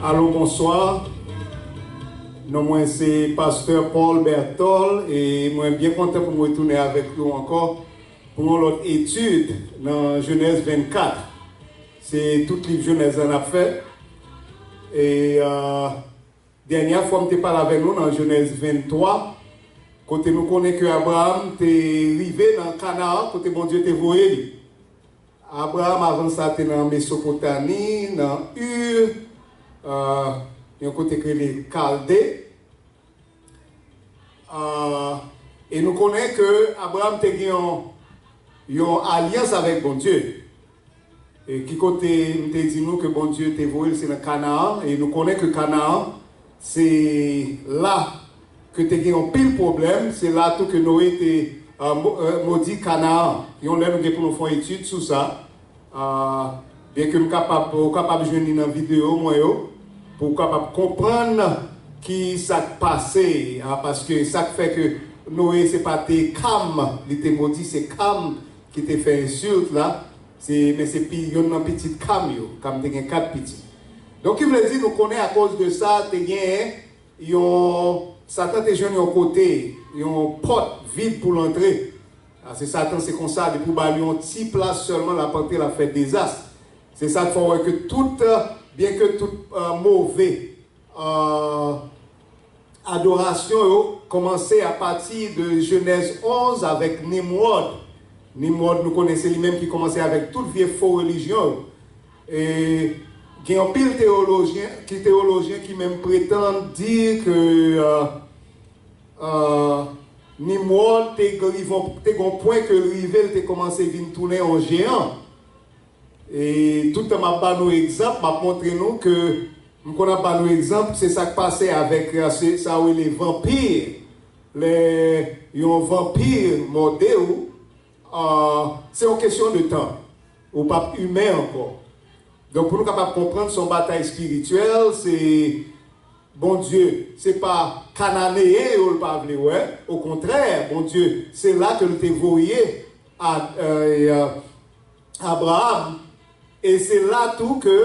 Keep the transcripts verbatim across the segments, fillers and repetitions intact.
Alo, bonswa. Non mwen se Pastè Paul Bertol e mwen byen kontan pou mwen retounen avèk nou ankò pou yon lòt etid nan Jenèz vennkat. Se tout liv Jenèz la n ap fè. E uh, dènyè fwa m te pale avèk nou nan Jenèz venntwa, kote nou konnen ke Abraram te rive nan Kanaan, kote Bondye te voye li. Abraram avan sa te nan Mesopotami, nan Ur, uh, yon kote k rele Kalde. Uh, e nou konnen ke Abraram te gen yon, yon alyans avèk Bondye. E ki kote m te di nou ke Bondye te voye l, se nan Kanaan. E nou konnen ke Kanaan, se la ke te gen yon pil pwoblèm. Se la tou ke Noye te uh, mo- uh, modi Kanaan. Yon lè nou gen pou nou fè yon etid sou sa. Uh, byen ke m kapab, ou kapab jwenn li nan videyo mwen yo, pou w kapab konprann ki sa k pase. Uh, paske sa k fè ke Noye se pa te Kam, li te modi, se Kam ki te fè ensilt la. Se, men se pi, yonn nan pitit Kam yo. Kam te gen kat pitit. Donk, ki vle di, nou konnen akoz de sa, te gen yon, Satan te jwenn yon kote, yon pòt vid pou l antre. Ah, se Satan, se konsa, depi w ba li yon ti plas sèlman, l ap antre, l ap fè dezas. Se sa k fè w wè ke tout, byen ke tout uh, move uh, adorasyon yo kòmanse apati de Jenèz onz avèk Nimwòd. Nimwòd, nou konnen se li menm ki kòmanse avèk tout vye fo relijyon yo. E gen anpil teyolojyen, ki teyolojyen ki menm pretann di ke uh, uh, Nimwòd te rive, te gon pwen ke l rive, l te kòmanse vin tounen yon jeyan. E tout tan m ap ba nou egzanp, m ap montre nou ke m konn ap ba nou egzanp, se sa k pase avèk uh, se, sa yo rele vanpi. Lè yon vanpi mòde w, uh, se yon kesyon de tan. Ou p ap imen ankò. Donk, pou nou kapab konprann, se yon batay espirityèl, se Bondye, se pa Kananeyen yo l pa vle wè. Okontrè, Bondye, se la ke l te voye a, euh, Abraham. E se la tou ke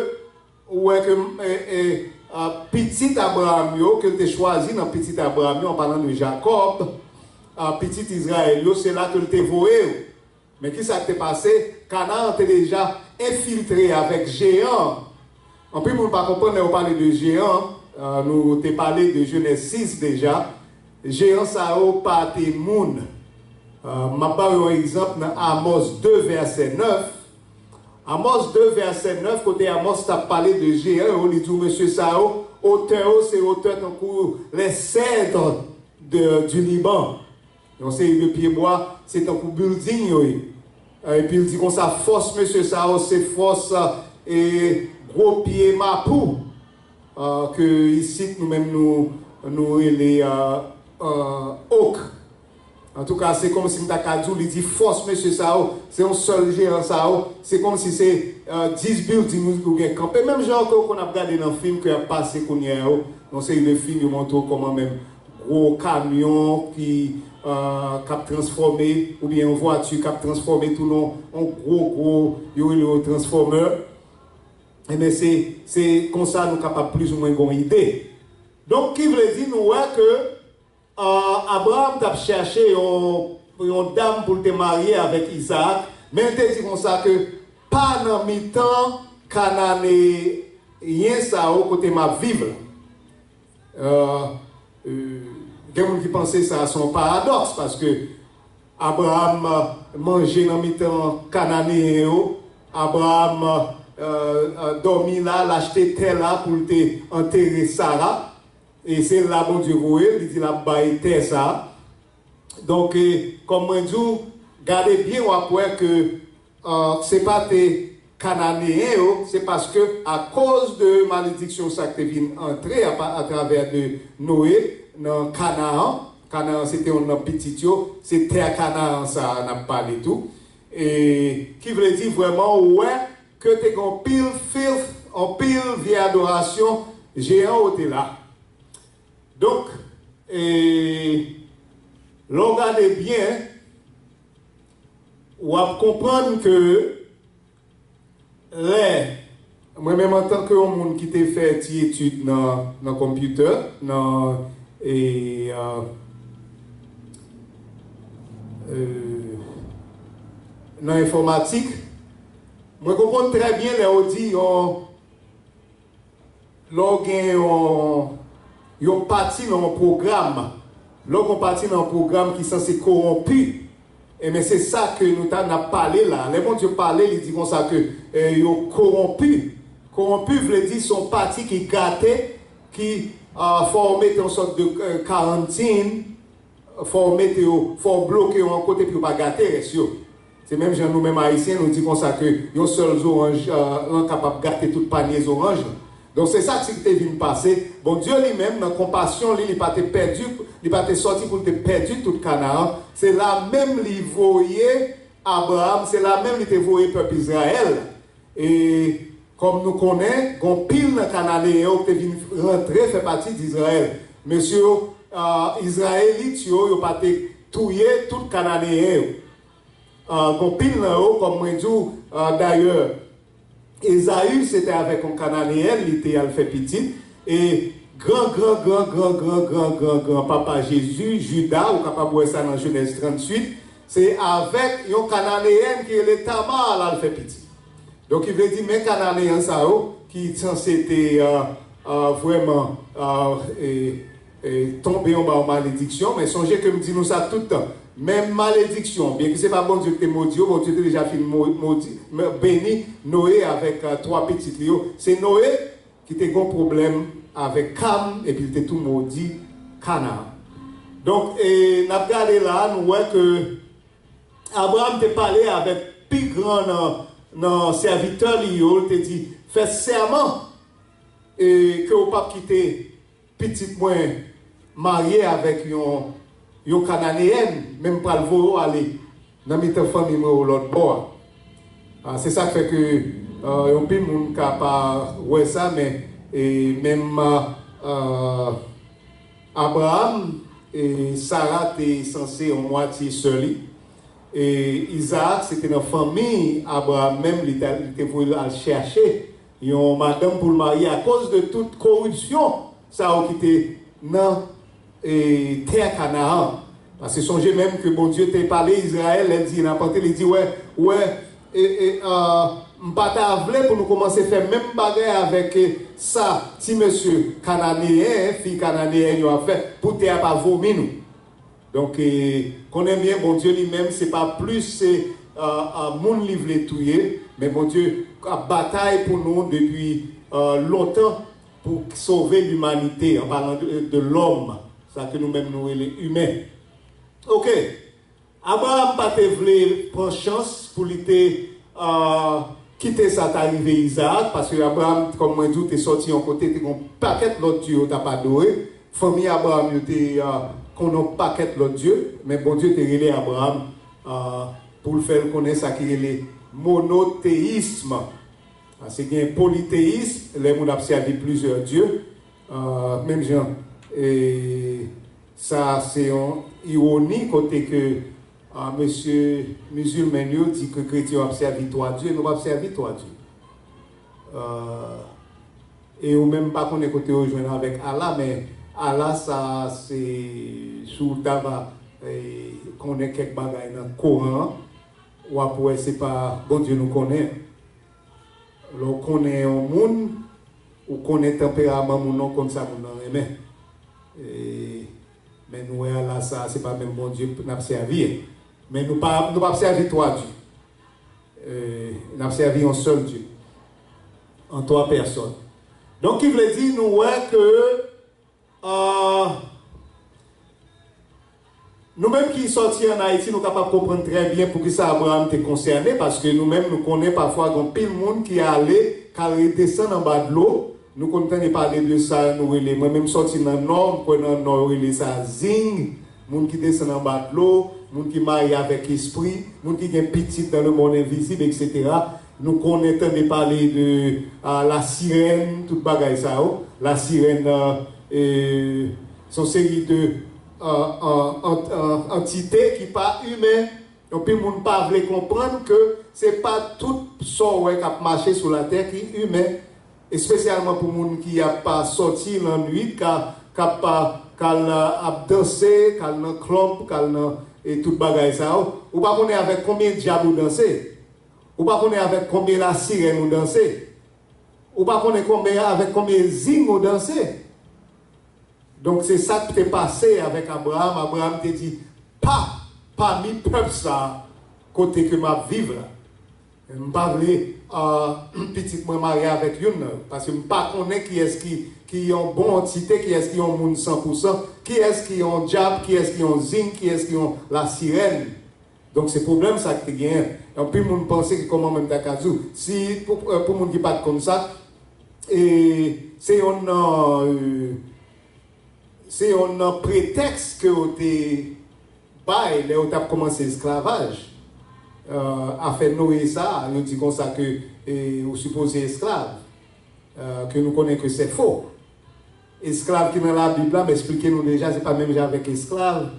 ou wè ke e, e, a, pitit Abraham yo, ke l te chwazi nan pitit Abraham yo, an palan de Jakòb, a, pitit Izrayèl yo, se la ke l te voye yo. Men ki sa k te pase? Kanaan te deja enfiltre avèk jeyan. Anpil moun pa konprann lè yo pale de jeyan. Euh, nou te pale de Jenèz sis deja. Jeyan sa yo pa te moun. Euh, m ap ba w yon egzanp nan Amòs de vèsè nèf. Amòs de vèsè nèf, kote Amòs t ap pale de jeyan yo, li di w mesye sa yo, otè yo se otè tankou les cèdres de, du Liban. Yon seri de pyebwa, se tankou bilding yo ye. Epi l di konsa, fòs mesye sa yo se fòs e gwo pye mapou, ke isit nou menm nou, nou rele ok. Antouka, se kòmsi m ta ka di w, li di fòs mesye sa yo, se yon sèl jeyan sa yo, se kòmsi se dis bilding ou gen kanpe. Menm jan ke w konn ap gade nan fim ke ap pase kounye a yo, yon seri de fim yo montre w kòman menm gwo kamyon ki, k ap transfòme, oubyen yon vwati k ap transfòme tou nan yon gwo, gwo, yo rele yo transfòmè. Ebyen, se, se konsa nou kapab plizoumwen gen yon ide. Donk, ki vle di nou wè ke, euh, Abraham t ap chèche yon, yon dam pou l te marye avèk Izaak, men l te di konsa ke pa nan mitan Kananeyen sa yo kote m ap viv la. Euh, euh, gen moun ki panse sa se yon paradòks, paske Abraham manje nan mitan Kananeyen yo, Abraham euh, euh, dòmi la, l achte tè la pou l te antere Sara, e se la Bondye voye l, li di l ap bay tè sa. Donk, e, kòm mwen di w, gade byen, w ap wè ke se pa te Kananeyen yo, se paske akoz de malediksyon sa k te vin antre apa- atravè de Noye nan Kanaan, Kanaan se te youn nan pitit yo, se tè Kanaan sa a n ap pale tou, e ki vle di vrèman ou wè ke te gen anpil filth, anpil vye adorasyon jeyan yo te la. Donk, e, lè w gade byen, w ap konprann ke lè Mwen menm antanke yon moun ki te fè ti etid nan, nan konpitè, nan, e, a, e, nan enfòmatik, mwen konprann trè byen lè yo di yon, lè w gen yon, yon pati nan yon pwogram, lè w gen yon pati nan yon pwogram ki sanse kowonpi, ebyen, se sa ke nou ta, n ap pale la. Lè Bondye pale, li di konsa ke, eh, yo kowonpi. Kowonpi vle di se yon pati ki gate, ki, ah, fò w mete yon sòt de, eh, karantin, fò w mete yo, fò w bloke yo yon kote pou yo pa gate rès yo. Se menm jan nou menm Ayisyen, nou di konsa ke yon sèl zoranj, eh, lan kapab gate tout panye zoranj lan. Donk, se sa ki te vin pase. Bondye li menm, nan konpasyon li, li pa te pèdi, li pa te sòti pou l te pèdi tout Kanaan. Se la menm li voye Abraram, se la menm li te voye pèp Izrayèl. E kòm nou konnen, gon pil nan Kananeyen yo ki te vin rantre fè pati d Izrayèl. Mesye yo, ah, Izrayelit yo, yo pa te touye tout Kananeyen yo. Ah, gon pil nan yo, kòm mwen di w, ah, dayè, Ezayi, se te avèk yon Kananeyen, li te al fè pitit. E gran, gran, gran, gran, gran, gran, gran, gran papa Jezi, Jida, ou kapab wè sa nan Jenèz tranntuit, se avèk yon Kananeyen ki rele Tama l al fè pitit. Donk, ki vle di, men Kananeyen sa yo, ki sanse te, ah, ah, vrèman, ah, e, e, tonbe anba yon malediksyon, men sonje ke m di nou sa tout tan. Menm malediksyon, byenke se pa Bondye ki te modi yo, Bondye te deja fin mo-, modi, m-, beni Noye avèk, ah, twa pitit li yo. Se Noye ki te gon pwoblèm avèk Kam, epi l te tou modi Kanaan. Donk, e, n ap gade la, nou wè ke Abraram te pale avèk pi gran nan, nan sèvitè li yo, l te di, fè sèman, e, ke w p ap kite pitit mwen marye avèk yon, yon Kananeyèn, men m pral voye w ale nan mitan fanmi mwen yo lòt bò a. Ah, se sa k fè ke, ah, yon pil moun ka pa wè sa, men, e, menm, ah, Abraram, e, Sara te sanse yon mwatye sè li. E Izaak, se te nan fanmi Abraram menm, li te, li te voye l al chèche yon madanm pou l marye akoz de tout koripsyon sa yo ki te nan, e, tè Kanaan. Paske sonje menm ke Bondye te pale Izrayèl, lè l di, nan pante, li di, wè, wè, e, e, ah, m pa ta vle pou nou kòmanse fè menm bagay avèk, e, sa ti mesye Kananeyen, fi Kananeyen yo ap fè, pou tè a pa vomi nou. Donk, e, konnen byen, Bondye li menm, se pa plis, se, ah, ah, moun li vle touye, men Bondye ap batay pou nou depi, ah, lontan pou sove limanite, an palan de, de lòm, sa ke nou menm nou rele imen. Oke, Abraram pa te vle pran chans pou li te, ah, kite sa ta rive Izaak, paske Abraram, kòm mwen di w, te sòti yon kote, te gon pakèt lòt dye yo t ap adore. Fanmi Abraram yo te, ah, konn yon pakèt lòt dye, men Bondye te rele Abraram, ah, pou l fè l konnen sa ki rele monoteyism. Paske gen politeyism, lè moun ap sèvi plizyè dye, ah, menm jan, e, sa se yon iwoni kote ke, ah, mesye mizilmen yo di ke kretyen yo ap sèvi twa dye, nou p ap sèvi twa dye. Ah, e yo menm pa konnen kote yo jwenn avèk Allah, men Allah sa se, si w ta va, e, konnen kèk bagay nan Koran an, w ap wè se pa Bondye nou konnen. Lè w konnen yon moun, ou konnen tanperaman moun nan, w konn sa moun nan renmen. E, men nou wè Allah sa, se pa menm Bondye n ap sèvi. Men nou pa, nou p ap sèvi twa dye. E, n ap sèvi yon sèl Dye. An twa pèsòn. Donk, ki vle di, nou wè ke, ah, nou menm ki sòti ann Ayiti, nou kapab konprann trè byen poukisa Abraram te konsène, paske nou menm, nou konnen pafwa gen anpil moun ki ale, k al redesann anba dlo. Nou konn tande pale de sa, nou rele, mwen menm sòti nan Nò, m kwè nan Nò, yo rele sa zing. Moun ki desann anba dlo, moun ki marye avèk espri, moun ki gen pitit dans le monde invisible, et cetera. Nou konnen tande pale de, ah, la sirèn, tout bagay sa yo. La sirèn, ah, e, se yon seri de, ah, ah, ant-, ah, antite ki pa imen. Anpil moun pa vle konprann ke se pa tout sa w wè k ap mache sou latè ki imen. Espesyalman pou moun ki ap pa sòti lannwit, ka, k ap pa, k al, a, ap danse, k al nan club, k al nan, e, tout bagay sa yo. Ou pa konnen avèk konbyen dyab ou danse. Ou pa konnen avèk konbyen lasirèn ou danse. Ou pa konnen konbyen, avèk konbyen zing ou danse. Donk, se sa k te pase avèk Abraram. Abraram te di, "Pa pami pèp sa a kote ke m ap viv la. M pa vle, a, pitit mwen marye avèk youn nan yo, paske m pa konnen kiyès ki, ki yon bon antite, kiyès ki yon moun san pou san, kiyès ki yon dyab, kiyès ki yon zing, kiyès ki yon lasirèn." Donk, se pwoblèm sa k te genyen. Anpil moun panse ke, kòman mwen ta ka di w, si pou, e, pou moun ki pa t konn sa, e, se yon nan, e, se yon nan pretèks ke yo te bay lè yo t ap kòmanse esklavaj. E, afè Noye sa a, yo di konsa ke, e, ou sipoze esklav, e, ke nou konnen ke se fo. Esklav ki nan Labib la, m eksplike nou deja, se pa menm jan avèk esklav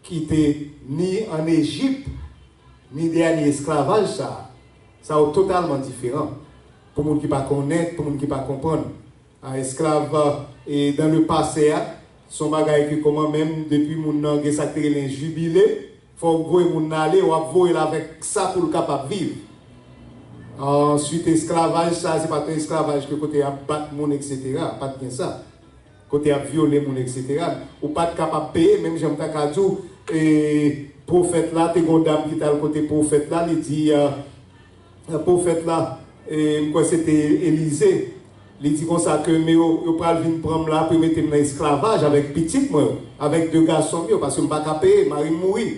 ki te ni ann Ejip, ni dènye esklavaj sa a. Sa yo totalman diferan. Pou moun ki pa konnen, pou moun ki pa konprann. A, esklav, e, dans le passé a, se yon bagay ke kòman menm depi moun nan gen sa k te rele jibile, fò w voye moun nan ale, w ap voye l avèk sa pou l kapab viv. Answit, esklavaj sa, se pa t yon esklavaj ke kote y ap bat moun, etsetera. Pa t gen sa. Kote y ap vyole moun, etsetera. Ou pa t kapab peye, menm jan m ta ka di w, e, pwofèt la, te gen yon dam ki t al kote pwofèt la, li di, e, pwofèt la, e, m kwè se te Elize, li di konsa ke, "Men yo, yo pral vin pran m la pou yo mete m nan esklavaj avèk pitit mwen yo, avèk de gason m yo, paske m pa ka peye, mari m mouri."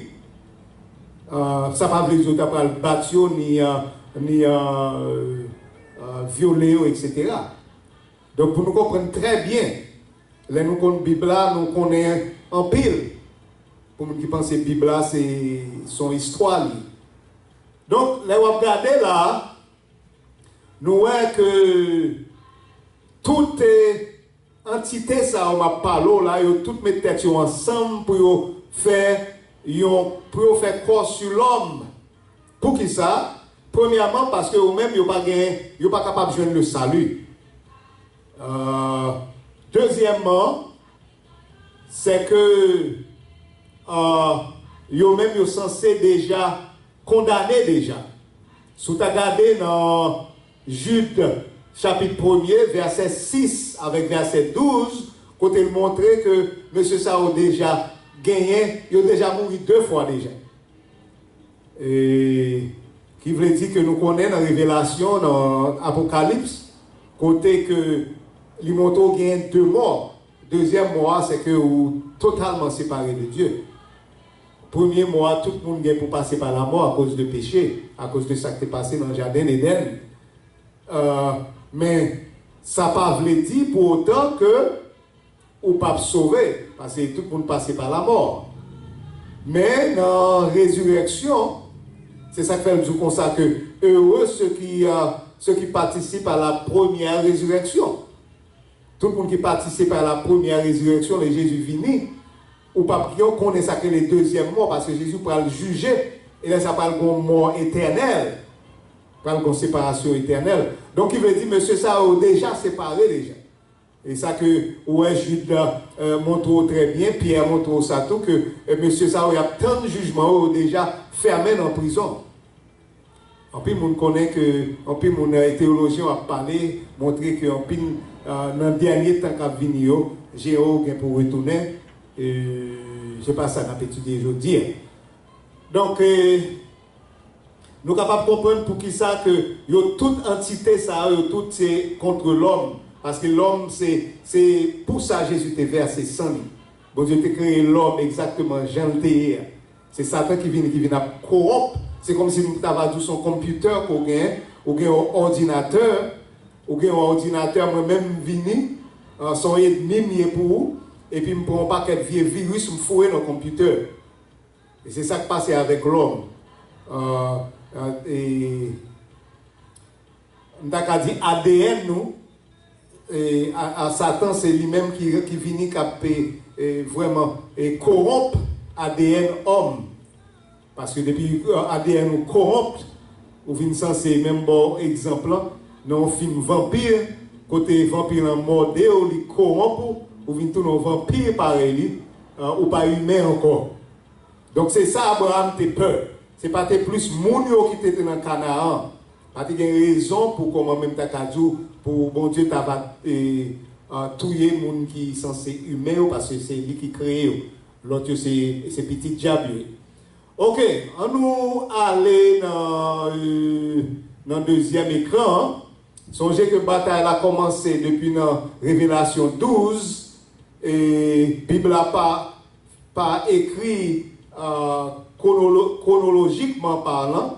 E, sa pa vle di yo ta pral bat yo, ni, e, ni, e, e, vyole yo, etsetera. Donk, pou nou konprann trè byen, lè nou konn Bib la, nou konnen anpil. Pou moun ki panse Bib la, se, se yon istwa li. Donk, lè w ap gade la, nou wè ke tout, e, antite sa yo m ap pale w la, yo tout met tèt yo ansanm pou yo fè yon, pou yo fè kò sou lòm. Poukisa? Premyèman, paske yo menm, yo pa gen, yo pa kapab jwenn le salut. E, dezyèmman, se ke, e, yo menm, yo sanse deja kondane deja. Si w ta gade nan Jid, chapit premye, vèsè sis avèk vèsè douz, kote l montre ke mesye sa yo deja genyen, yo deja mouri de fwa deja. E, ki vle di ke nou konnen nan Revelasyon, nan Apokalips, kote ke li montre w gen de mò. Dezyèm mò a, se ke ou totalman separe de Dye. Premye mò a, tout moun gen pou pase pa lamò akoz de peche, akoz de sa k te pase nan jaden Edenn. E, men, sa pa vle di pou otan ke ou p ap sove, paske tout moun pase pa lamò. Men nan rezirèksyon, se sa k fè l di w konsa ke heureux ceux qui, euh, ceux qui participent à la première résurrection. Tout moun ki patisipe a la premyè rezirèksyon, lè Jezi vini, ou p ap gen konnen sa k rele dezyèm mò, paske Jezi pral jije, e lè sa pral gen yon mò etènèl, pral gen yon separasyon etènèl. Donk, ki vle di, mesye sa yo deja separe deja. E sa ke ou wè Jid la, euh, montre w trè byen, Pyè montre w sa tou, ke, euh, mesye sa yo, y ap tann jijman yo, yo deja fèmen nan prizon. Anpil moun konnen ke, anpil moun, euh, teyolojyen yo ap pale, montre ke anpil, euh, nan dènye tan k ap vini yo, Jewova gen pou retounen, e se pa sa n ap etidye jodi a. Donk, euh, nou kapab konprann poukisa ke yo tout antite sa yo, yo tout se kont lòm. Paske lòm se, se pou sa Jezi te vèse san li. Bondye te kreye lòm egzakteman jan l te ye a. Se Satan ki vini, ki vin ap kowonp. Se kòmsi nou ta va di w se yon konpitè ke w gen, ou gen yon òdinatè, ou gen yon òdinatè, mwen menm m vini, euh, se yon ènmi m ye pou ou, epi m pran yon pakèt vye viris m foure nan konpitè. E se sa k pase avèk lòm. Euh, euh, e, m ta ka di A D N nou, e, a, a Satan se li menm ki, ki vini k ap, e, e, vrèman, e, kowonp A D N òm. Paske depi, e, A D N ou kowonp, ou vin sanse menm ba w egzanp lan, nan yon fim vanpi, kote vanpi lan mòde w, li kowonp ou, ou vin tounen yon vanpi parèy li, ou pa imen ankò. Donk se sa Abraram te pè. Se pa te plis moun yo ki te, te nan Kanaan. Pa te gen rezon pou kòman menm ta ka di w pou Bondye ta va e, a, touye moun ki sanse imen yo, paske se li ki kreye yo. Lòt yo se, se pitit dyab yo ye. Oke, ann nou ale nan, e, nan dezyèm ekran an. Sonje ke batay la kòmanse depi nan Revelasyon douz, e Bib la pa, pa ekri, a, kwonolojikman palan.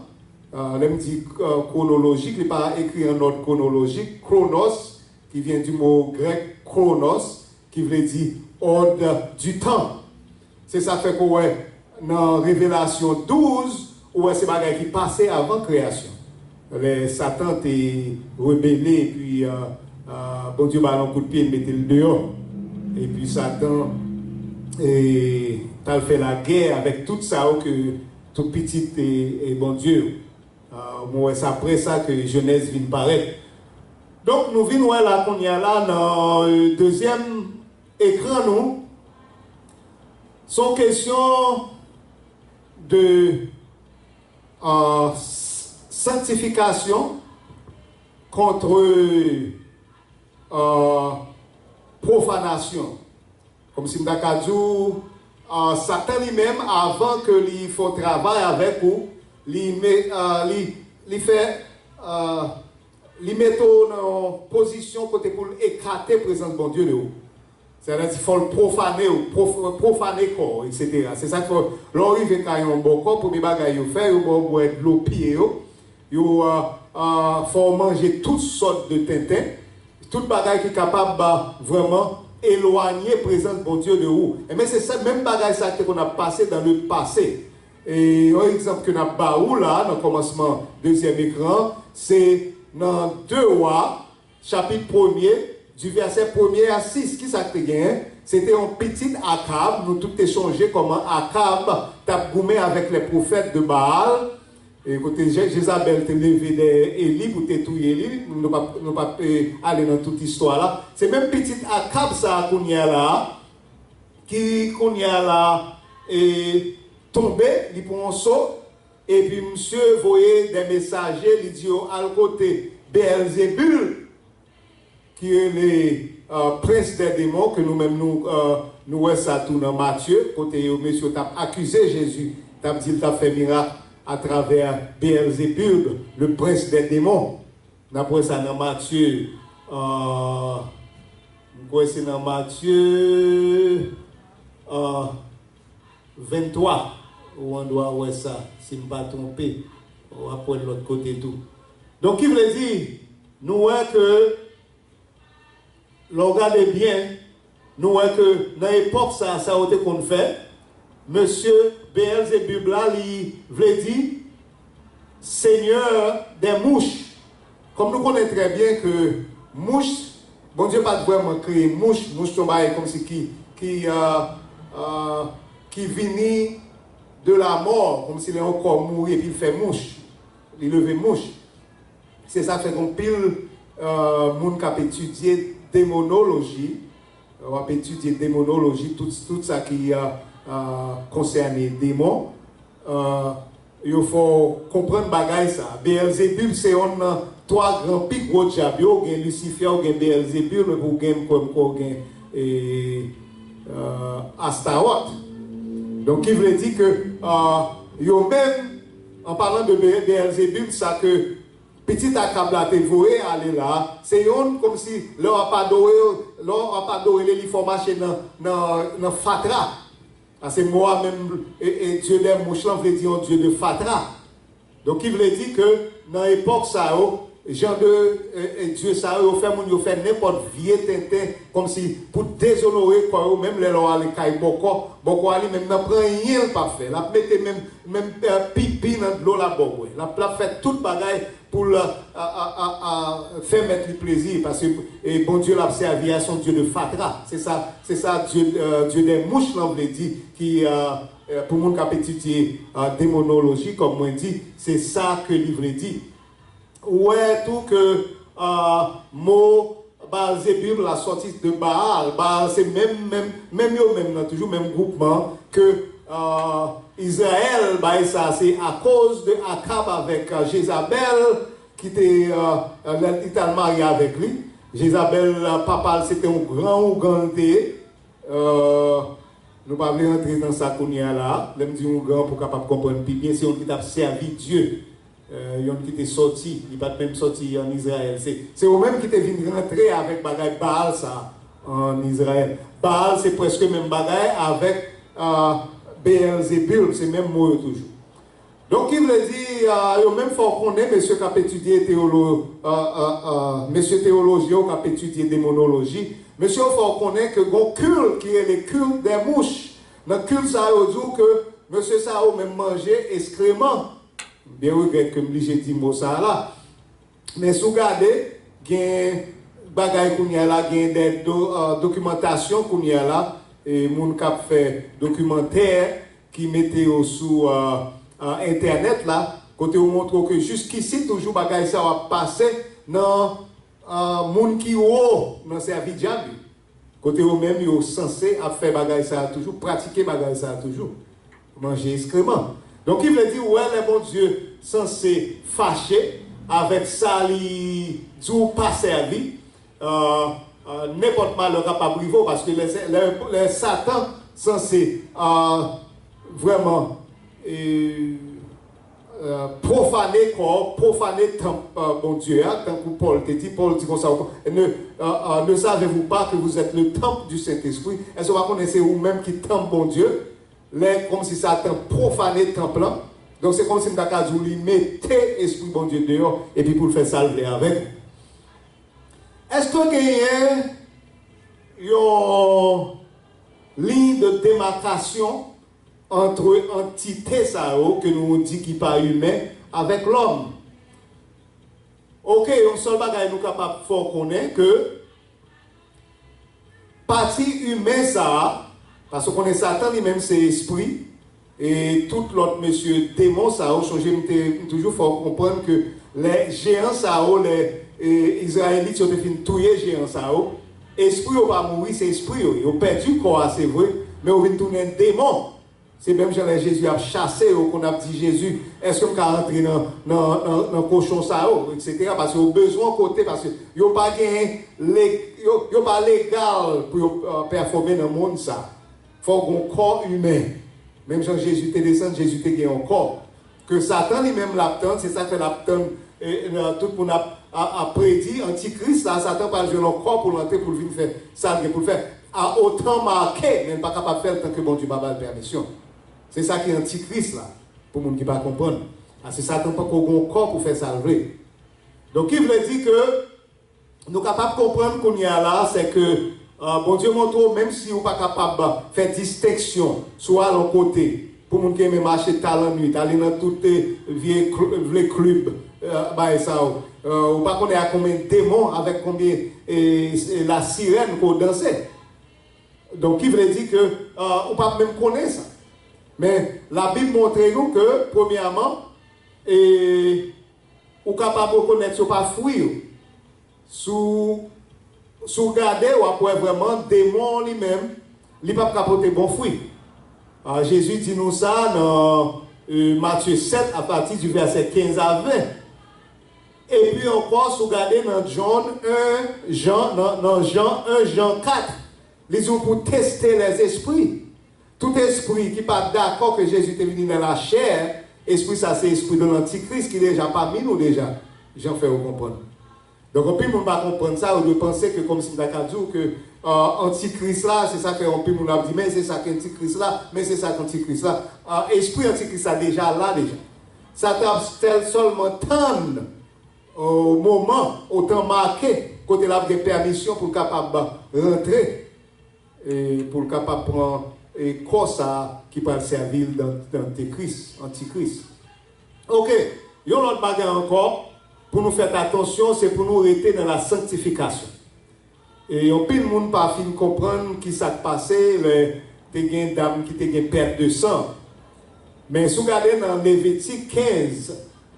A, lè m di, a, kwonolojik, li pa ekri an òd kwonolojik. Chronos, qui vient du mot grec chronos, ki vle di òd di tan. Se sa k fè ke w wè nan Revelasyon douz, ou wè se bagay ki pase avan kreyasyon. Lè Satan te rebele, epi, a, a, Bondye ba l yon kout pye, l mete l deyò. Epi Satan e, t al fè lagè avèk tout sa yo ke tout pitit e, e Bondye yo. A, mwen wè se apre sa ke Jenèz vin parèt. Donk, nou vin wè la kounye a la nan e, dezyèm ekran nou, se yon kesyon de a, s-, sanktifikasyon kont a, pwofanasyon. Kòmsi m ta ka di w, a, Satan li menm, avan ke li fè yon travay avèk ou, li me-, a, li, li fè, a, li mete w nan yon pozisyon kote pou l ekate prezans Bondye de ou. Sètadi fò l pwofane w, pwof-, pwofane kò w, etsetera. Se sa k fè, lè w rive kay yon bòkò, premye bagay yo fè, yo ba w bwè dlo pye yo, yo, a, a, fè w manje tout sòt de tenten, tout bagay ki kapab, a, vrèman elwanye prezans Bondye de ou. Enben, se sa, menm bagay sa ki te konn ap pase dans le passé. E yon egzanp ke n ap ba ou la, nan kòmansman dezyèm ekran, se nan de Wa, chapit premye, di vèsè premye a sis, ki sa k te genyen? Se te yon pitit Akab, nou tout te sonje kòman Akab t ap goumen avèk lè pwofèt de Baal, e kote Je-, Jezabèl te leve dèyè Eli pou te touye li, nou p ap, nou p ap, e, ale nan tout istwa la. Se menm pitit Akab sa a kounye a la, ki kounye a la, e, tonbe, li pran yon so, epi misye voye de mesaje, li di yo al kote Beèlzebul, ki rele, a, prens dè demon, ke nou menm nou, a, nou wè sa tou nan Matye, kote yo, mesye yo t ap akize Jezi, t ap di l t ap fè mirak atravè Beèlzebul, le prince des démons. N ap wè sa nan Matye, a, m kwè se nan Matye, a, venntwa, ou andwa wè sa, si m pa twonpe, w ap wè l lòt kote tou. Donk, ki vle di, nou wè ke, lè w gade byen, nou wè ke nan epòk sa, sa yo te konn fè, mesye Beèlzebib la, li vle di, Seigneur des mouches. Kòm nou konnen trè byen ke mouch, Bondye pa t vrèman kreye mouch, mouch se yon bagay kòmsi ki, ki, a, a, ki vini de la mort, kòmsi lè yon kò mouri epi l fè mouch, li leve mouch. Se sa k fè gen anpil, a, moun k ap etidye demonoloji, w ap etidye demonoloji, tout, tout sa ki, a, a, konsène demon. A, yo fè w konprann bagay sa. Beèlzebib se yonn nan twa gran pi gwo dyab yo. Ou gen Lisifè, ou gen Beèlzebib, epi ou gen, m kwè, m kwè ou gen, e, a, Astawòt. Donk, ki vle di ke, a, yo menm, an palan de Be-, Beèlzebib, sa ke pitit Akab la te voye ale la, se yonn kòmsi lè w ap adore, lè w ap adore li, li fè w mache nan, nan, nan fatra. Paske mo a menm, e, e, Dieu des mouches lan vle di yon Dieu de fatra. Donk, ki vle di ke nan epòk sa yo, jan de, e, e, dye sa yo, yo fè moun yo fè nenpòt vye tenten, kòmsi pou dezonore kò yo, menm lè lè w ale kay bòkò, bòkò a li menm nan pran anyen l p ap fè. L ap mete menm, menm, e, pipi nan dlo l ap ba w bwè. L ap, l ap fè tout bagay pou l, a, a, a, a, fè mèt li plezi, paske, e, Bondye l ap sèvi a se yon Dye de fatra. Se sa, se sa Dye, e, Dye des mouches lan vle di, ki, e, e, pou moun k ap etidye, e, demonoloji, kòm mwen di, se sa ke li vle di. Ou wè tou ke, Ah, mo Baalzebub la sòti de Baal. Baal se menm, menm, menm yo menm nan, toujou menm gwoupman ke ah, Izrayèl bay sa, se akoz de Akab avèk ah, Jezabèl ki te ah, lè li t al marye avèk li. Jezabèl, ah, papa l se te yon gran ougan l te ye. Euh, nou pa vle rantre nan sa kounye a la. Lè m di yon gran pou kapab konprann pi byen, se yon ki t ap sèvi Dye. Euh, yon ki te sòti, li pa t menm sòti ann Izrayèl. Se, se yo menm ki te vin rantre avèk bagay Baal sa ann Izrayèl. Baal se prèske menm bagay avèk euh, Beelzebul, se menm mo yo toujou. Donk, ki vle di, ah, yo menm fè w konnen, mesye k ap etidye teyolo, ah, ah, ah, mesye teyolojyen yo k ap etidye demonoloji, mesye yo fè w konnen ke gon kilt ki rele kilt dè mouch. Nan kilt sa, yo di w ke mesye sa yo menm manje eskreman. M byen regrèt ke m blije di mo sa la. Men si w gade, gen bagay kounye a la, gen de do, euh, dokimantasyon kounye a la, e moun k ap fè dokimantè ki mete yo sou euh, euh, entènèt la, kote yo montre w ke jiskisi toujou bagay sa yo ap pase nan euh, moun ki wo nan sèvi dyab yo. Kote yo menm yo sanse ap fè bagay sa a toujou, pratike bagay sa a toujou. Manje eskreman. Donk, ki vle di, ou wè, lè Bondye sanse fache avèk sa li di w pa sèvi, euh, euh, nenpòt malè kapab rive w, paske lè, lè, lè Satan sanse euh, vrèman euh, euh, pwofane kò, pwofane tanp euh, Bondye a, tankou Pòl te di, Pòl di konsa, ne, euh, euh, ne savez-vous pas que vous êtes le temple du Saint-Esprit? Èske w pa konnen se ou menm ki tanp Bondye? Lè kòmsi Satan pwofane tanp lan, donk se kòmsi m ta ka di w li mete Espri Bondye deyò, epi pou l fè sa l vle avèk ou. Èske genyen yon liy de demakasyon antre antite sa yo ke nou di ki pa imen avèk lòm? Oke, yon sèl bagay nou kapab fè w konnen ke pati imen sa a, paske w konnen Satan li menm se espri, e tout lòt mesye demon sa yo, sonje m te m toujou fè w konprann ke lè jeyan sa yo, lè e, Izrayelit yo te fin touye jeyan sa yo, espri yo pa mouri, se espri yo ye. Yo pèdi kò a, se vre, men yo vin tounen demon. Se menm jan lè Jezi ap chase yo, konn ap di Jezi, èske m ka rantre nan, nan, nan, nan kochon sa yo, etsetera. Paske yo bezwen yon kote, paske yo pa genyen, le- yo, yo pa legal pou yo euh, pèfòme nan mond sa. Fò w gen yon kò imen. Menm jan Jezi te desann, Jezi te gen yon kò. Ke Satan li menm l ap tann, se sa k fè l ap tann e, e, tout moun ap, ap, ap predi antikris la, Satan pral jwenn yon kò pou l antre, pou l vin fè sa l gen pou l fè. A otan make, men l pa kapab fè l tanke Bondye pa ba l pèmisyon. Se sa ki antikris la, pou moun ki pa konprann. Paske Satan poko gen yon kò pou fè sa l vle. Donk, ki vle di ke nou kapab konprann kounye a la, se ke euh, Bondye montre w, menm si ou pa kapab fè distenksyon, si w al yon kote, pou moun ki renmen mache ta lannwit, ale nan tout e, vye kl- vle klib, euh, bagay sa yo. Euh, ou pa konnen ak konbyen demon, avèk konbyen e, e, lasirèn ke w danse. Donk, ki vle di ke euh, ou p ap menm konnen sa. Men, Labib montre nou ke, premyèman, e, ou kapab rekonèt yo pa fwi yo. Si w, si w gade, w ap wè vrèman demon li menm, li p ap ka pote bon fwi. A, Jezi di nou sa nan e, Matye sèt, apati di vèsè kenz a ven. Epi ankò, si w gade nan John en, Jan, nan, nan Jan en, Jan kat, li di w pou teste lèzespri. Tout espri ki pa dakò ke Jezi te vini nan lachè, espri sa se espri de lantikris ki deja pami nou deja, Jan fè yo konprann. Donk, anpil moun pa konprann sa, yo dwe panse ke kòmsi m ta ka di w ke euh, antikris la, se sa ke anpil moun ap di, men se sa ke antikris la, men se sa ke antikris la. Euh, espri antikris la deja la deja. Sa t ap sèl sèlman tann euh, moman, otan make, kote l ap gen pèmisyon pou l kapab rantre e pou l kapab pran e kò sa a ki pral sèvi l dan, dan antikris, antikris. Oke, yon lòt bagay ankò, pou nou fè atansyon, se pou nou rete nan la sanktifikasyon. E yon pil moun pa fin konprann ki sa k pase lè te gen dam ki te gen pèt de san. Men si w gade nan Levitik kenz,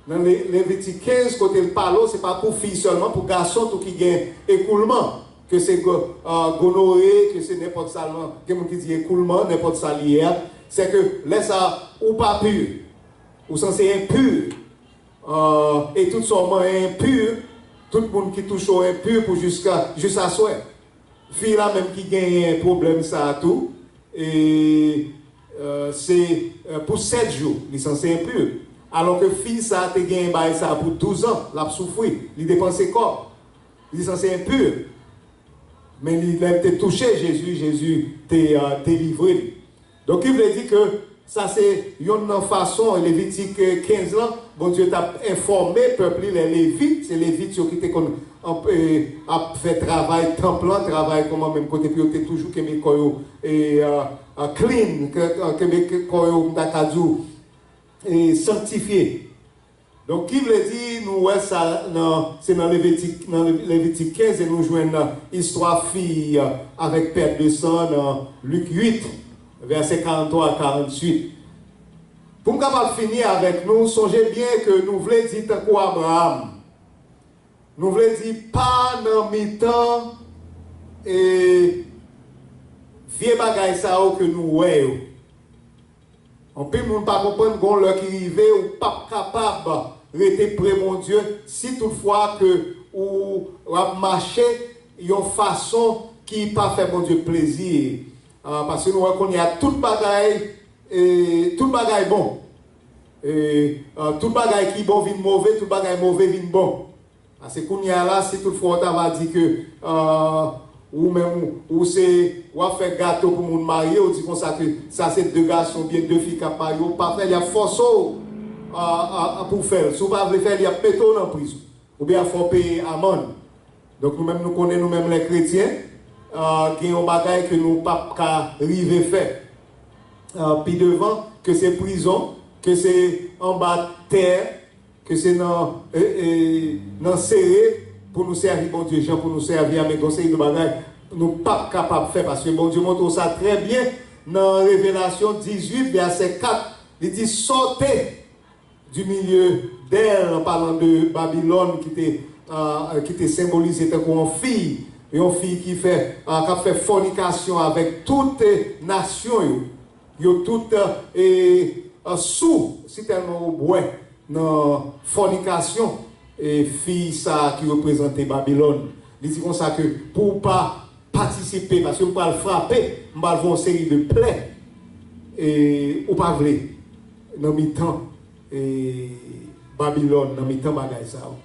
Nan Le- Levitik kenz, kote l pale w, se pa pou fi sèlman, pou gason tou ki gen ekoulman. Ke se go- ah, gonore, ke se nenpòt sa, gen moun ki di ekoulman, nenpòt sa li ye a. Se ke lè sa, ou pa pi. Ou sanse enpi. Ah, e tout sa w manyen enpi. Tout moun ki touche w enpi pou jiska, jis aswè. Fi la menm ki genyen pwoblèm sa a tou, e, eh, se eh, pou sèt jou, li sanse enpi. Alò ke fi sa a te genyen bagay sa a pou douz an, l ap soufri, li depanse kòb, li sanse enpi. Men li, lè l te touche Jezi, Jezi te eh, delivre li. Donk, ki vle di ke sa se yonn nan fason, Levitik kenz lan, Bondye t ap enfòme pèp li, lè Levit, se Levit yo ki te konn anp- eh, ap fè travay tanp lan, travay kòman menm kote pou yo te toujou kenbe kò yo e, ah, ah, clean, ke- ah, kenbe ke- kò yo, m ta ka di w, e sanktifye. Donk, ki vle di, nou wè sa nan, se nan Levitik, nan Levitik kenz, e nou jwenn nan istwa fi avèk pèt de san nan Lik uit, vèsè karannntwa a karanntuit. Pou m kapab fini avèk nou, sonje byen ke nou vle di tankou Abraram. Nou vle di pa nan mitan e vye bagay sa yo ke nou wè yo. Anpil moun pa konprann gon lè ki rive ou p ap kapab rete pre Bondye si toutfwa ke ou w ap mache yon fason ki pa fè Bondye plezi. Ah, paske nou wè kounye a tout bagay, e, tout bagay bon. E, ah, tout bagay ki bon vin move, tout bagay move vin bon. Paske kounye a la, si toutfwa w ta va di ke ah, ou menm ou, ou se, w ap fè gato pou moun marye, ou di konsa ke sa se de gason oubyen de fi k ap marye, ou pa fè l, y ap fòse w ah, ah, pou w fè l. Si w pa vle fè l, y ap mete w nan prizon. Oubyen y ap fè w peye amann. Donk nou menm nou konnen nou menm lè kretyen, ah, gen yon bagay ke nou p ap ka rive fè. Ah, pi devan, ke se prizon, ke se anba tè, ke se nan, e, e, nan sere pou nou sèvi Bondye jan pou nou sèvi a, men gon seri de bagay nou p ap kapab fè, paske Bondye montre w sa trè byen nan Revelasyon dizuit, vèsè kat, li di, Sortez du milieu d'elle, an palan de Babilòn ki te, ah, ki te senbolize tankou yon fi, yon fi ki fè, ah, k ap fè fònikasyon avèk tout, eh, nasyon yo. Yo tout, eh, sou, si tèlman yo bwè nan fònikasyon, e fi sa a ki reprezante Babilòn. Li di konsa ke pou w pa patisipe, paske m pral frape, m pral fè yon seri de plè, e ou pa vle nan mitan, e Babilòn, nan mitan bagay sa yo.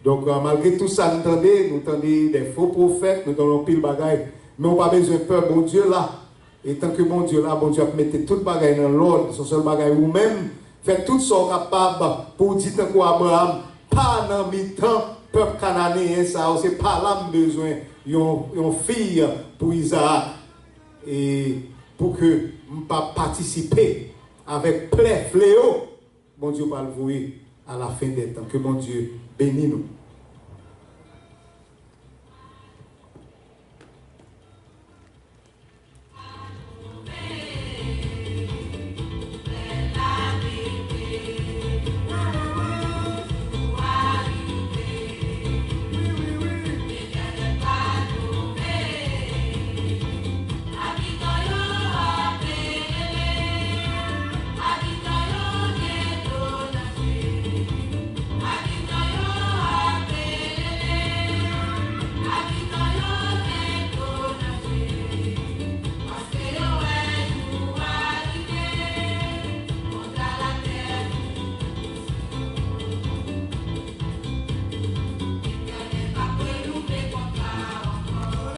Donk, ah, malgre tout sa nou tande, nou tande de fo pwofèt, nou tande anpil bagay, men ou pa bezwen pè, Bondye la. Etan ke Bondye la, Bondye ap mete tout bagay nan lòd. Se yon sèl bagay, ou menm, fè tout sa w kapab pou w di tankou Abraram, pa nan mitan pèp kananeyen sa yo, se pa la m bezwen yon, yon fi pou Izaak. E pou ke m pa patisipe avèk plè, fleo, Bondye pral voye alafen dè tan. Ke Bondye beni nou.